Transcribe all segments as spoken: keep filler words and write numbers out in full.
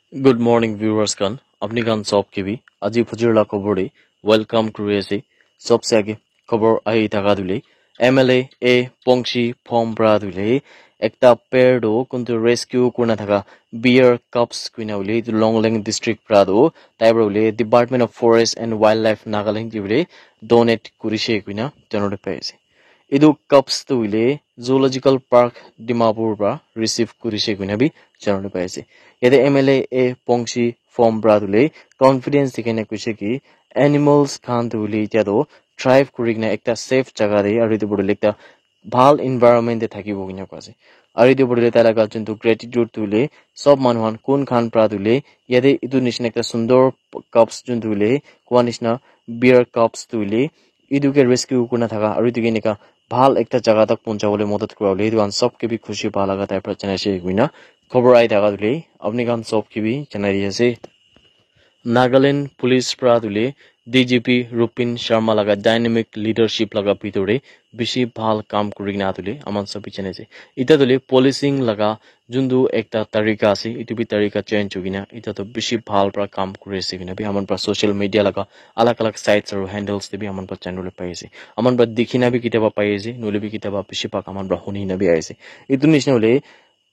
Good morning, viewers khan. Apni khan sob ke bi aji phujir la khobor de welcome kuri ase. Sobse age khobor ahi thaka tu hoile M L A A Pongshi Phom pra tu hoile ekta pair tu kuntu rescue kurina thaka bear cubs kuina hoile etu Longleng district pra tu tai pra hoile Department of Forest and Wildlife Nagaland ke hoile donate kurishe kuina janabole pai ase. Etu cubs tu hoile Zoological Park Dimapur pra receive kurishe kuina bi janabole pai ase. Yate M L A A Pongshi Phom pra tu hoile confidence dikhai na koise ki animals khan tu hoile itya tu thrive kuri kena ekta safe jaga te aru etu opor te hoile ekta bhal environment te thakibo kena koa ase. Aru etu opor te tai laga juntu gratitude tu hoile sob manu khan kun khan pra tu hoile yate etu nishina ekta sundor cubs juntu hoile koa nishina bear cubs tu hoile etu ke rescue kurina thaka aru etu ke enika bhal ekta jaga tak puncha bole madad kura bole etu khan sob ke bi khushi pa laga type pra janai ase koina khobor ahi thaka tu hoile apni khan sob ke bi janai di ase. Nagaland Police pra tu hoile D G P Rupin Sharma laga dynamic leadership laga bitor te bishi bhal kam kuri kena tu hoile aman sob bi janai ase. Eta tu hoile policing laga juntu ekta tarika ase, etu bi tarika change hoi kena eta tu bishi bhal pra kam kuri ase koina bi aman pra social media laga alag alag sites aru handles te bi aman pra janabole pai ase. Aman pra dikhi na bi kitaba pai ase, nohoile bi kitaba bishi bhag aman pra huni na bi ahi ase. Etu nishina hoile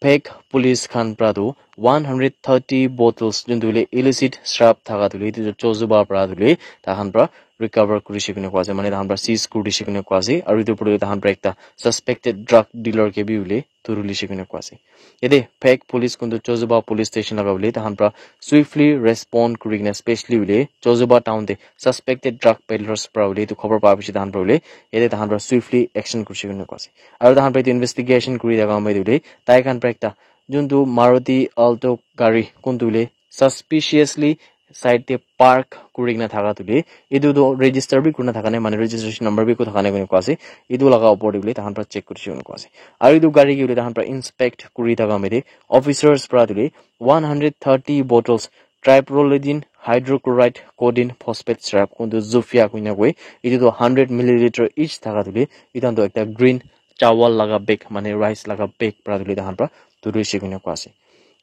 Phek police khan pra tu one hundred thirty bottles juntu hoile illicit shrub thaka tu hoile etu tu Chozuba pra tu hoile takhan pra recover kurishe koina koa ase, mane takhan pra seize kurishe koina koa ase, aru etu opor te takhan pra ekta suspected drug dealer ke bi hoile dhuri lishe koina koa ase. Yate Phek police kuntu Chozuba police station laga hoile takhan pra swiftly respond kuri kena specially hoile Chozuba town te suspected drug peddlers pra hoile etu khobor pa bishi takhan pra hoile yate takhan pra swiftly action kurishe koina koa ase. Aru takhan pra etu investigation kuri thaka time te hoile tai khan pra ekta juntu Maruti Alto gari kuntu hoile suspiciously side te park kuri kena thaka tu hoile etu tu register bi kurina thaka nai, mane registration number bi ekku thaka nai koina koa ase. Etu laga opor te hoile takhan pra check kurishe koina koa ase. Aru etu gari ke hoile takhan pra inspect kuri thaka time te officers pra tu hoile one hundred thirty bottles tripyrolidine hydrochloride codeine phosphate syrup kuntu Zufia koina koi, etu tu hundred milliliter each thaka tu hoile etu khan tu ekta green chawal laga bag mane rice laga bag pra tu hoile takhan pra dhurishe koina koa ase.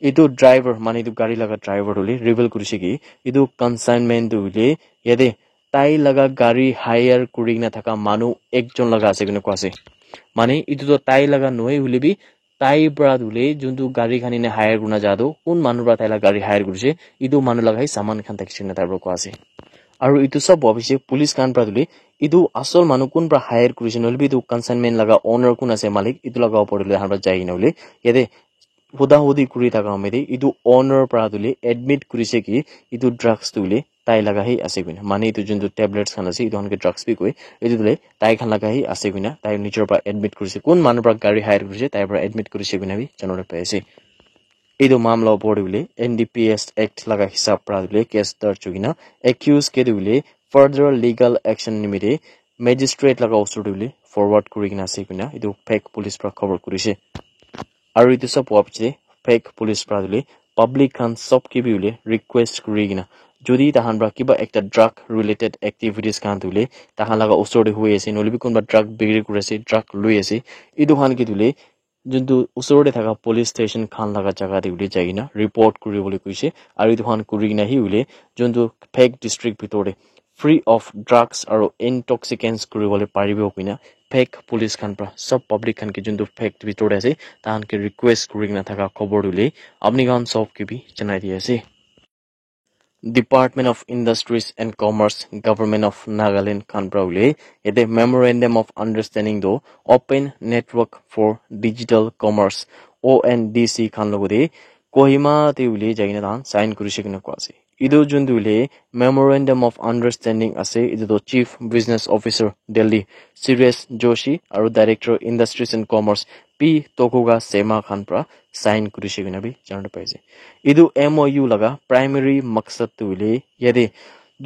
Etu driver mane etu gari laga driver tu hoile reveal kurishe ki etu consignment tu hoile yate tai laga gari hire kuri kena thaka manu ekjon laga ase koina koa ase. Mane etu tu tai laga nohoi hoile bi tai pra tu hoile juntu gari khan ena hire kurina ja tu kun manu pra tai laga gari hire kurishe etu manu laga hi saman khan thakishe koina tai pra koa ase. Aru etu sob howa piche police khan pra tu hoile etu asol manu kun pra hire kurishe nohoile bi etu consignment laga owner kun ase malik etu laga opor te hoile takhan pra jai kena hoile yate huda hudi kuri thaka time te etu owner pra tu hoile admit kurishe ki etu drugs tu hoile tai laga hi ase koina, mane etu juntu tablets khan ase etu khan ke drugs bi koi, etu tu hoile tai khan laga hi ase koina tai nijor pra admit kurishe. Kun manu pra gari hire kurishe tai pra admit kurishe koina bi janabole pai ase. Etu mamla opor te hoile N D P S Act laga hisab pra hoile case darj hoi kena accused ke tu hoile further legal action nimite magistrate laga osor te hoile forward kuri kena ase koina etu Phek police pra khobor kurishe. Aru etu sob howa piche Phek police pra tu hoile public khan sob ke bi hoile request kuri kena jodi takhan pra kiba ekta drug related activities khan tu hoile takhan laga osor te hoi ase nohoile bi kunba drug bikri kuri ase, drug loi ase, etu khan ke tu hoile juntu usor te thaka police station khan laga jaga te hoile jai kena report kuri bole koishe. Aru etu khan kuri kena hi hoile juntu Phek district bitor te free of drugs aru intoxicants kuri bole paribo koina Phek police khan pra sob public khan ke juntu Phek bitor te ase takhan ke request kuri kena thaka khobor tu hoile apni khan sob ke bi janai di ase. Department of Industries and Commerce, Government of Nagaland khan pra hoile yate Memorandum of Understanding to Open Network for Digital Commerce, O N D C khan logote Kohima te hoile jai kena tahan sign kurishe koina koa ase. Etu juntu hoile Memorandum of Understanding ase, etu to Chief Business Officer Delhi Suresh Joshi aru Director Industries and Commerce P Tokuga Sema khan pra sign kurishe koina bi janabole pai ase. Etu M O U laga primary maksad tu hoile yate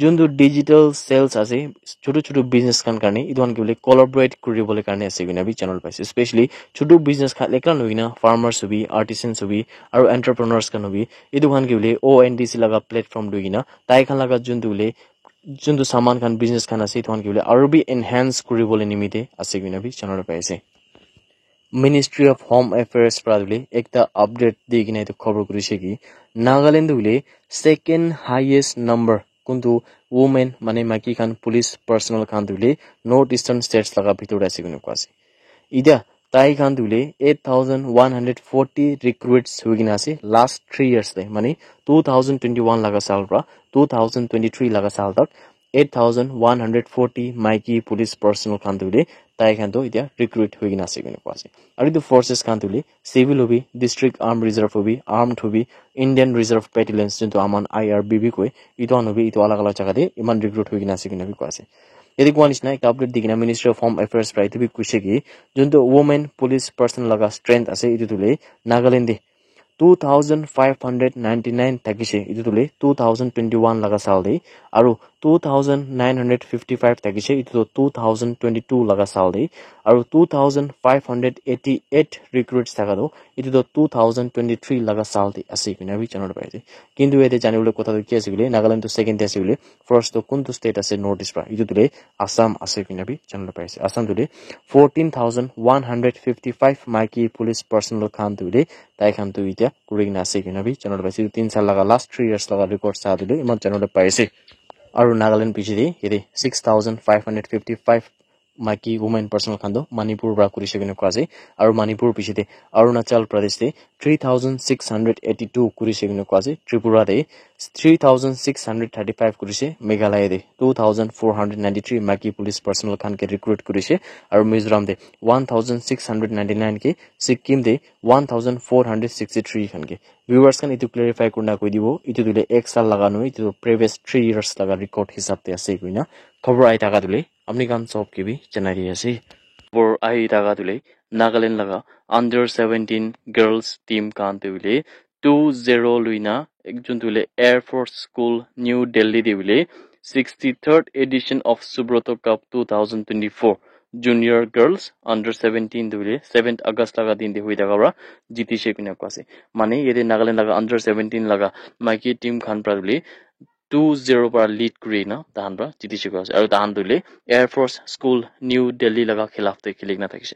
juntu digital sales ase, chutu chutu business khan karne etu khan ke hoile collaborate kuri bole karne ase koina bi janabole pai ase. Especially chutu business khan ekla nohoi kena farmers hobi, artisans hobi, aru entrepreneurs khan hobi, etu khan ke hoile O N D C laga platform loi kena tai khan laga juntu hoile juntu saman khan business khan ase etu khan ke hoile aru bi enhance kuri bole nimite ase koina bi janabole pai ase. Ministry of Home Affairs pra hoile ekta update di kena etu khobor kurishe ki Nagaland tu hoile second highest number kuntu women mane maiki khan police personnel khan tu hoile North Eastern states laga bhitor te ase koina koa ase. Itya tai khan tu hoile eight thousand one hundred forty recruits hoi kena ase last three years te, mane two thousand twenty-one laga saal pra two thousand twenty-three laga saal tak eight thousand one hundred forty maiki police personnel khan tu hoile tai khan tu itya recruit hoi kena ase koina koa ase. Aru etu forces khan tu hoile civil hobi, district armed reserve hobi, armed hobi, Indian Reserve Battalions juntu aman I R B bi koi, etu khan hobi etu alag alag jaga te iman recruit hoi kena ase koina bi koa ase. Yate koa nishina ekta update di kena Ministry of Home Affairs pra etu bi koise ki juntu women police personnel laga strength ase etu tu hoile Nagaland te two thousand five hundred ninety-nine thakise, etu tu hoile two thousand twenty-one laga saal te, aru two thousand nine hundred fifty-five thakise, etu tu two thousand twenty-two laga saal te, aru two thousand five hundred eighty-eight recruits thaka tu etu tu two thousand twenty-three laga saal te ase koina bi janabole pai ase. Kintu yate janabole kotha tu ki ase koile, Nagaland tu second te ase koile, first tu kuntu state ase North East pra, etu tu hoile Assam ase koina bi janabole pai ase. Assam tu hoile fourteen thousand one hundred fifty-five maiki police personnel khan tu hoile tai khan tu itya kuri kena ase koina bi janabole pai ase. Etu tin saal laga last three years laga record sa tu hoile iman janabole pai ase. Aru Nagaland piche te yate six thousand five hundred fifty-five maiki women personnel khan tu Manipur pra kurise koina koa ase. Aru Manipur piche te Arunachal Pradesh te three thousand six hundred eighty-two kurise koina koa ase. Tripura te three thousand six hundred thirty-five kurise. Meghalaya te two thousand four hundred ninety-three maiki police personnel khan ke recruit kurise. Aru Mizoram te one thousand six hundred ninety-nine ke, Sikkim te one thousand four hundred sixty-three khan ke. Viewers khan etu clarify kurina koi dibo, etu tu hoile ek saal laga nohoi, etu tu previous three years laga record hisab te ase koina khobor ahi thaka tu hoile apni khan sob ke bi janai di ase. Khobor ahi thaka tu hoile Nagaland laga under seventeen girls team khan tu hoile two zero luina ek jun tu hoile Air Force School New Delhi te hoile sixty-third edition of Subroto Cup two thousand twenty-four Junior Girls under seventeen tu hoile seventh August laga din te hoi thaka pra jitise koina koa ase. Mane yate Nagaland laga under seventeen laga maiki team khan pra tu hoile two zero pra lead kuri na tahan pra jitise koa ase. Aru tahan tu hoile Air Force School New Delhi laga khilaf te khili kena thakise.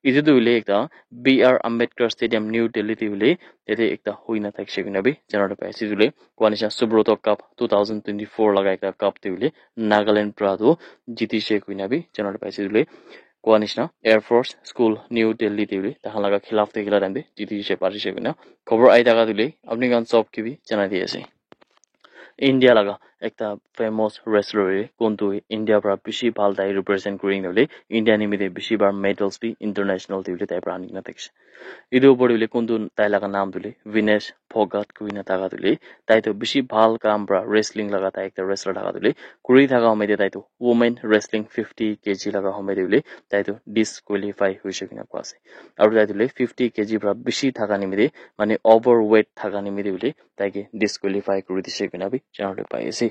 Etu tu hoile ekta B R Ambedkar Stadium New Delhi te hoile yate ekta hoi na thakise koina bi janabole pai ase. Etu hoile koa nishina Subroto Cup two thousand twenty-four laga ekta cup te hoile Nagaland pra tu jitise koina bi janabole pai ase. Etu hoile koa nishina Air Force School New Delhi te hoile tahan laga khilaf te khila time te jitise parise koina khobor ahi thaka tu hoile apni khan sob ke bi janai di ase. India laga ekta famous wrestler hoile kuntu India pra bishi bhal tai represent kuri kena hoile India nimite bishi bar medals bi international te hoile tai pra ani kena thakise. Etu opor te hoile kuntu tai laga naam tu hoile Vinesh Phogat koi na thaka tu hoile tai tu bishi bhal kam pra wrestling laga tai ekta wrestler thaka tu hoile kuri thaka home te tai tu women wrestling fifty K G laga home te hoile tai tu disqualify hoise koina koa ase. Aru tai tu hoile fifty K G pra bishi thaka nimite mane overweight thaka nimite hoile tai ke disqualify kuri dise koina bi janabole pai ase.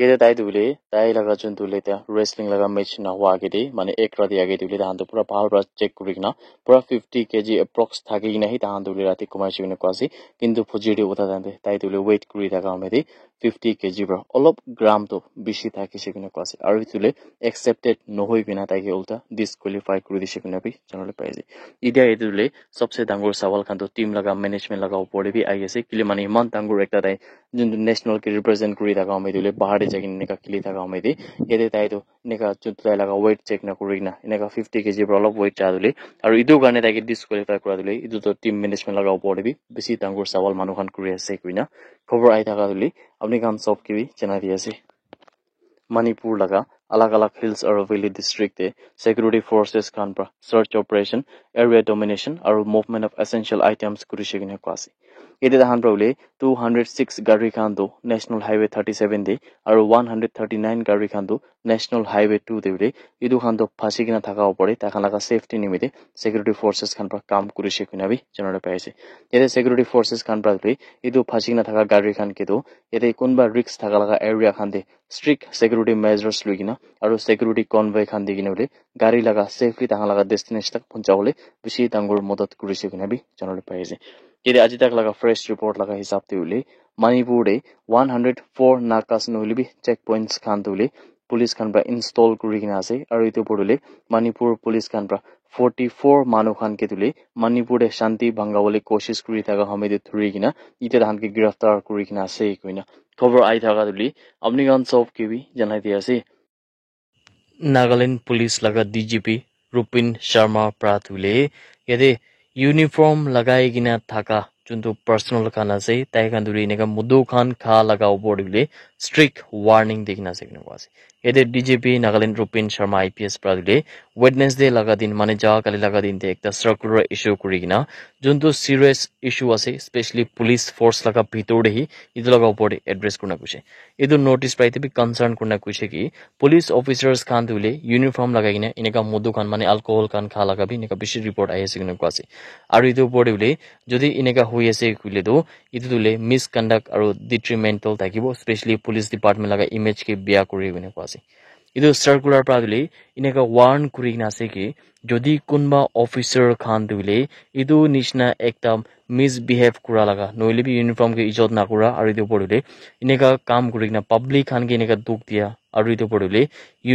Yate tai tu hoile tai laga jun tu hoile ta wrestling laga match na hua age te mane ek rati age te hoile tahan tu pura bhal pra check kuri kena pura fifty K G approx thaki kena hi tahan tu hoile rati kumai se koina koa ase. Kintu phujir te utha time te tai tu hoile weight kuri thaka home te fifty K G pra olop gram tu bishi thakise koina koa ase. Aru etu hoile accepted nohoi koina tai ke ulta disqualify kuri dise koina bi janabole pai ase. Itya etu hoile sobse dangor sawal khan tu team laga management laga opor te bi ahi ase. Kile mane iman dangor ekta tai juntu national ke represent kuri thaka home tu hoile bahar te jai kena enika khili thaka home te yate tai tu enika juntu tai laga weight check na kuri kena enika fifty K G pra olop weight ja tu hoile aru etu karne tai ke disqualify kura tu hoile etu tu team management laga opor te bi bishi dangor sawal manu khan kuri ase koina khobor ahi thaka tu hoile apni khan sob ke bi janai di ase. Manipur laga alag alag hills aru valley district te security forces khan pra search operation, area domination aru movement of essential items kurise koina koa ase. Yate tahan pra hoile two hundred six gari khan tu National Highway thirty-seven te aru one hundred thirty-nine gari khan tu National Highway two te hoile etu khan tu phasi kena thaka opor te tai khan laga safety nimite security forces khan pra kam kurise koina bi janabole pai ase. Yate security forces khan pra hoile etu phasi kena thaka gari khan ke tu yate kunba risk thaka laga area khan te strict security measures loi kena aru security convoy khan di kena hoile gari laga safely tahan laga destination tak puncha bole bishi dangor madad kurise koina bi janabole pai ase. Yate aji tak laga fresh report laga hisab te hoile Manipur te one hundred four nakas nohoile bi checkpoints khan tu hoile police khan pra install kuri kena ase aru etu opor te hoile Manipur police khan pra forty four manu khan ke tuli Manipur te shanti bhanga bole koshish kuri thaka hame te thuri kina ite tahan ke giraftar kuri kina ase koina khobor ai thaka tuli apni khan sob ke bi janai di ase. Nagaland Police laga D G P Rupin Sharma pra tuli yate uniform lagai kina thaka juntu personnel khan ase tai khan tuli eneka mudu khan kha laga opor te tuli strict warning di kina ase koina koa ase. Yate D G P Nagaland Rupin Sharma I P S pra tuli Wednesday laga din mane ja kali laga din te ekta circular issue kuri kina juntu serious issue ase, especially police force laga bhitor te hi etu laga opor te address kurina kuishe. Etu notice pra etu bi concern kurina kuishe ki police officers khan tu hoile uniform lagai kena eneka mudu khan mane alcohol khan kha laga bi eneka bishi report ahi ase koina koa ase. Aru etu opor te hoile jodi eneka hoi ase koile tu etu tu hoile misconduct aru detrimental thakibo, especially police department laga image ke bia kuri koina koa ase. Etu circular pra tu hoile eneka warn kuri kena ase ki jodi kunba officer khan tu hoile etu nishina ekta misbehave kura laga nohoile bi uniform ke ijat nakura aru etu opor te eneka kam kuri kena public khan ke eneka dukh dia aru etu opor te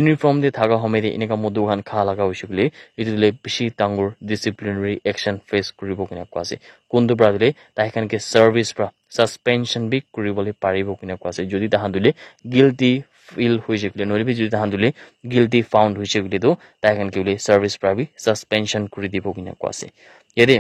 uniform te thaka home te eneka mudu khan kha laga hoishe koile etu tu hoile bishi dangor disciplinary action face kuribo koina koa ase. Kuntu pra tu hoile tai khan ke service pra suspension bi kuribole paribo koina koa ase jodi tahan tu hoile guilty feel hoishe koile nohoile bi jodi tahan tu hoile guilty found hoishe koile tu tai khan ke hoile service pra bi suspension kuri dibo koina koa ase. Yate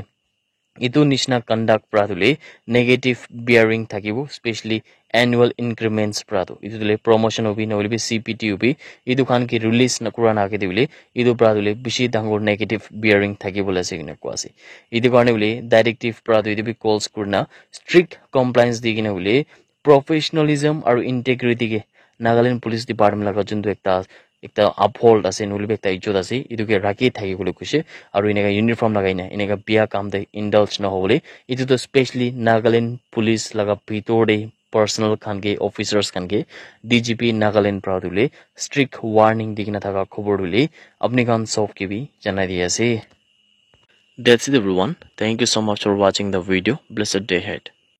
etu nishina conduct pra tu hoile negative bearing thakibo, especially annual increments pra tu etu tu hoile promotion hobi nohoile bi C P T hobi etu khan ke release nakura na ke tu hoile etu pra tu hoile bishi dangor negative bearing thakibole ase koina koa ase. Etu karne hoile directive pra tu etu bi calls kurina strict compliance di kena hoile professionalism aru integrity ke Nagaland Police Department laga juntu ekta ekta uphold ase nohoile bi ekta ijat ase etu ke rakhi thaki bole koishe. Aru eneka uniform lagai na eneka bia kam te indulge nahobole etu tu specially Nagaland Police laga bhitor te personnel khan ke officers khan ke D G P Nagaland pra tu hoile strict warning di kena thaka khobor tu hoile apni khan sob ke bi janai di ase. That's it everyone. Thank you so much for watching the video. Blessed day ahead.